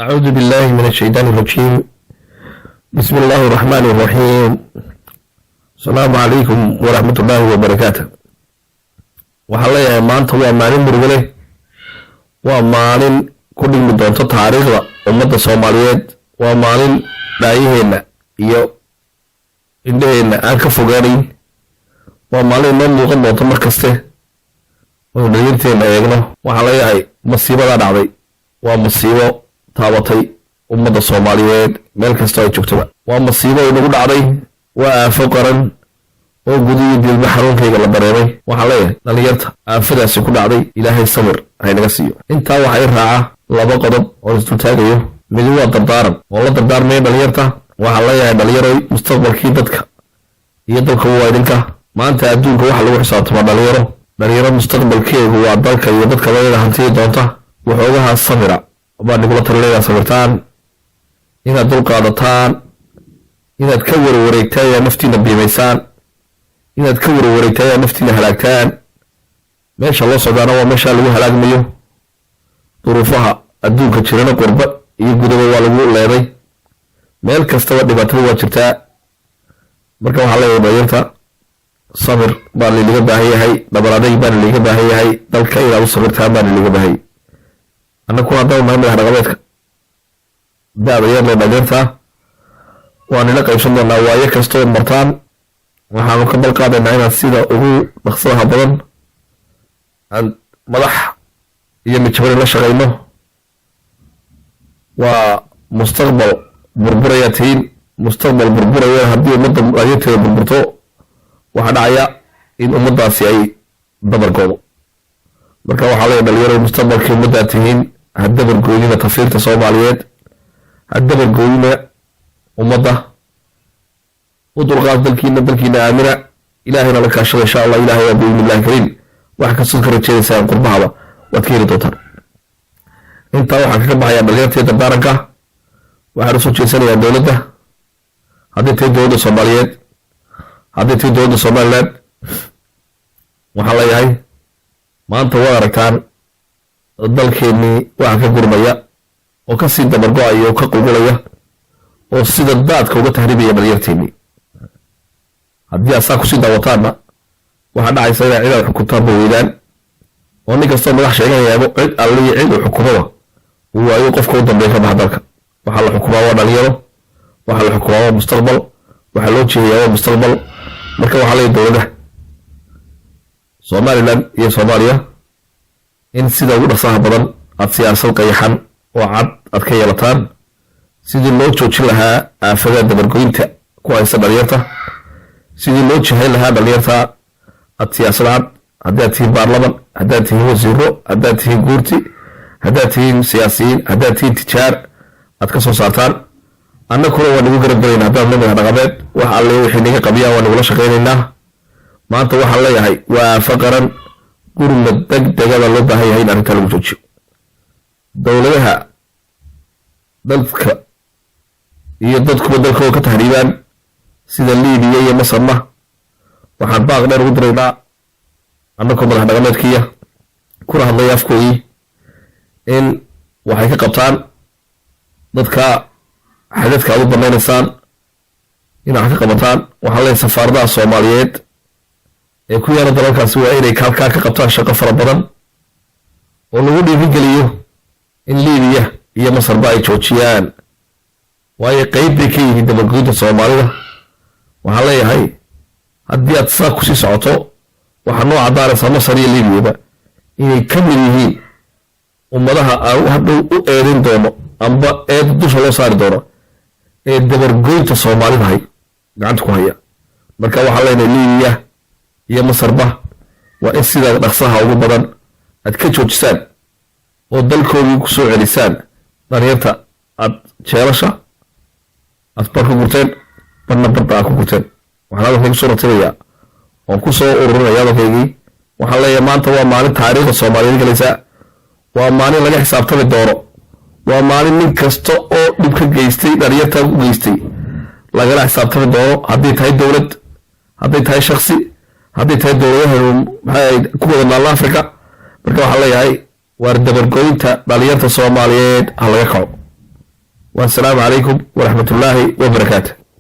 أعوذ بالله من الشيطان الرجيم. بسم الله الرحمن الرحيم. السلام عليكم ورحمة الله وبركاته. Waxaan leeyahay, maanta waa maalin murugo leh, waa maalin ku dhigmi doonto taariikhda ummadda Soomaaliyeed, waa maalin dhaayaheenna iyo indhaheenna aan ka fogaanayn, waa maalin inoo muuqan doonto mar kaste oonu dhalinyarteenna eegno. Waxaan leeyahay, masiibadaa dhacday waa masiibo taabatay ummadda Soomaaliyeed meel kastoo ay joogtoba. Waa masiibo inagu dhacday, waa aafo qaran oo gudiyo dilba xanuunkayga la dareemay. Waxaan leeyahay, dhalinyarta aafadaasi ku dhacday, Ilaahay samir haynaga siiyo. Intaa waxaa i raaca laba qodob oo isdultaagayo. Midi waa dardaaran oo la dardaarmaya dhalinyarta. Waxaan leeyahay, dhalinyaroy, mustaqbalkii dadka iyo dalka waa idinka. Maanta adduunka waxa lagu xisaabtamaa dhalinyaro. Dhalinyaro mustaqbalkeegu waa dalka iyo dadka bayada hantiyi doonta. Waxoogaha samira baa nigula talinaya, samirtaan, inaad dulqaadataan, inaad ka warwareegtaan, inaad naftiina biimaysaan, inaad ka warwareegtaan, inaad naftiina halaagtaan. Meesha loo socdaana waa meesha lagu halaagmayo. Duruufaha adduunka jirana, qurba iyo gudaba waa lagu leeday, meel kastaba dhibaatada waa jirtaa. Marka waxaa leeyahay dhalinyarta, samir baa liliga baahan yahay, dhabar adayg baana liga baahan yahay, dalka inaad u samirtaan baana liga baahan yahay. Annakuna haddaba nahay madax dhaqameedka da-da yarle dhalinyarta, waa nila qaybsan doonaa waayo kastood martaan. Waxaanu ka balqaadaynaa inaad sida ugu dhaqsadaha badan aan madax iyo mijabari la shaqayno. Waa mustaqbal burburayaa tihiin, mustaqbal burburaya. Haddii ummadda dhalinyarteeda burburto, waxaa dhacaya in ummaddaasi ay dabargoodo. Marka waxaa leeyahay, dhalinyaro, mustaqbalkii ummaddaa tihiin, ha dabargoynina tafiirta Soomaaliyeed, ha dabargoynina ummadda. U dulqaad dalkiina, dalkiina aamina, Ilaahayna la kaashada, insha Allah. Ilahay waa biidni Illahi kariim, wax kastood ka rajeedaysaan qurbahaba waad ka heli doontaan. Intaa waxaan kaga baxayaa dhalinyartii dardaaranka. Waxaan usoo jeesanayaa dowladda, hadday tahay dowladda Soomaaliyeed, hadday tahay dowladda Somaliland. Waxaan leeyahay, maanta waad aragtaan dalkeennii waxa ka gurmaya oo kasii dabargo-aya oo ka qulqulaya oo sida daadka uga tahribaya dhalinyarteennii. Haddii aad saa kusii daawataanna, waxaa dhacaysa inaa cid aad xukuntaanba weydaan, oo nin kastoo madax sheeganayaabo cid alliyo cid uu xukumaba uu waayo. Qofka u dambeeya ka baxa dalka. Waxaa la xukumaa waa dhalinyaro, waxaa la xukumaa waa mustaqbal, waxaa loo jeedayaa waa mustaqbal. Marka waxaa leeyahy dowladaha Somaliland iyo Soomaaliya in sida ugu dhaqsaha badan aad siyaasad qayaxan oo cad aad ka yeelataan sidii loo joojin lahaa aafada dabargoynta ku haysta dhalinyarta, sidii loo jihayn lahaa dhalinyarta. Aad siyaasad cad, haddaad tihiin baarlaman, haddaad tihiin wasiiro, haddaad tihiin guurti, haddaad tihiin siyaasiyiin, haddaad tihiin tijaar, aad ka soo saartaan. Annakuna waa nagu garab gelayna haddaan la madax dhaqameed. Wax alle wixii naga qabiyaan waa nagula shaqaynaynaa. Maanta waxaan leeyahay, waa aafo qaran, gurmad deg degada loo baahan yahay in arrintaa lagu joojiyo. Dowladaha dalka iyo dadkuba dalkooda ka tahriibaan, sida Libiya iyo Masarna, waxaan baaq dheer ugu diraynaa annakoo madax dhaqameedkiya kuna hadlaya afkoodii in waxay ka qabtaan dadka xadadka aad u banaynaysaan, inaad wax ka qabataan. Waxaan leeyahay, safaaradaha Soomaaliyeed ee ku yaala dalalkaasi waa inay halkaa ka qabtaan shaqo fara badan oo lagu dhiirigeliyo in Libiya iyo Masarba ay joojiyaan, waayo qeyb bay ka yihiin dabargoynta Soomaalida. Waxaan leeyahay, haddii aad saa kusii socoto, waxaa noo caddaanaysaa Masar iyo Liibiyaba inay ka mid yihiin ummadaha aan hadhow u eedayn doono amba eeda dusha loo saari doono ee dabargoynta Soomaalidahay gacanta ku haya. Marka waxaan leenahay, Liibiya iyo Masarba waa in sidaa dhaqsaha ugu badan aad ka joojisaan oo dalkoodii ku soo celisaan dhalinyarta aad jeelasha aad bar ku gurteen, barna badda aad ku gurteen. Waxaan hadalkay kusoo ratinayaa oon ku soo ururinaya hadalkaygii. Waxaan leeyahay, maanta waa maalin taariikhda Soomaaliyeed galaysa, waa maalin laga xisaabtami doono, waa maalin nin kasta oo dhib ka geystay dhalinyarta u geystay lagala xisaabtami doono, hadday tahay dowlad, hadday tahay shaksi, hadday tahay dowladaha maxay ku wada naalla Africa. Marka waxaan leeyahay, waar dabargoynta dhalinyarta Soomaaliyeed ha laga kaco. Wasalaamu calaykum waraxmatullaahi wabarakaatu.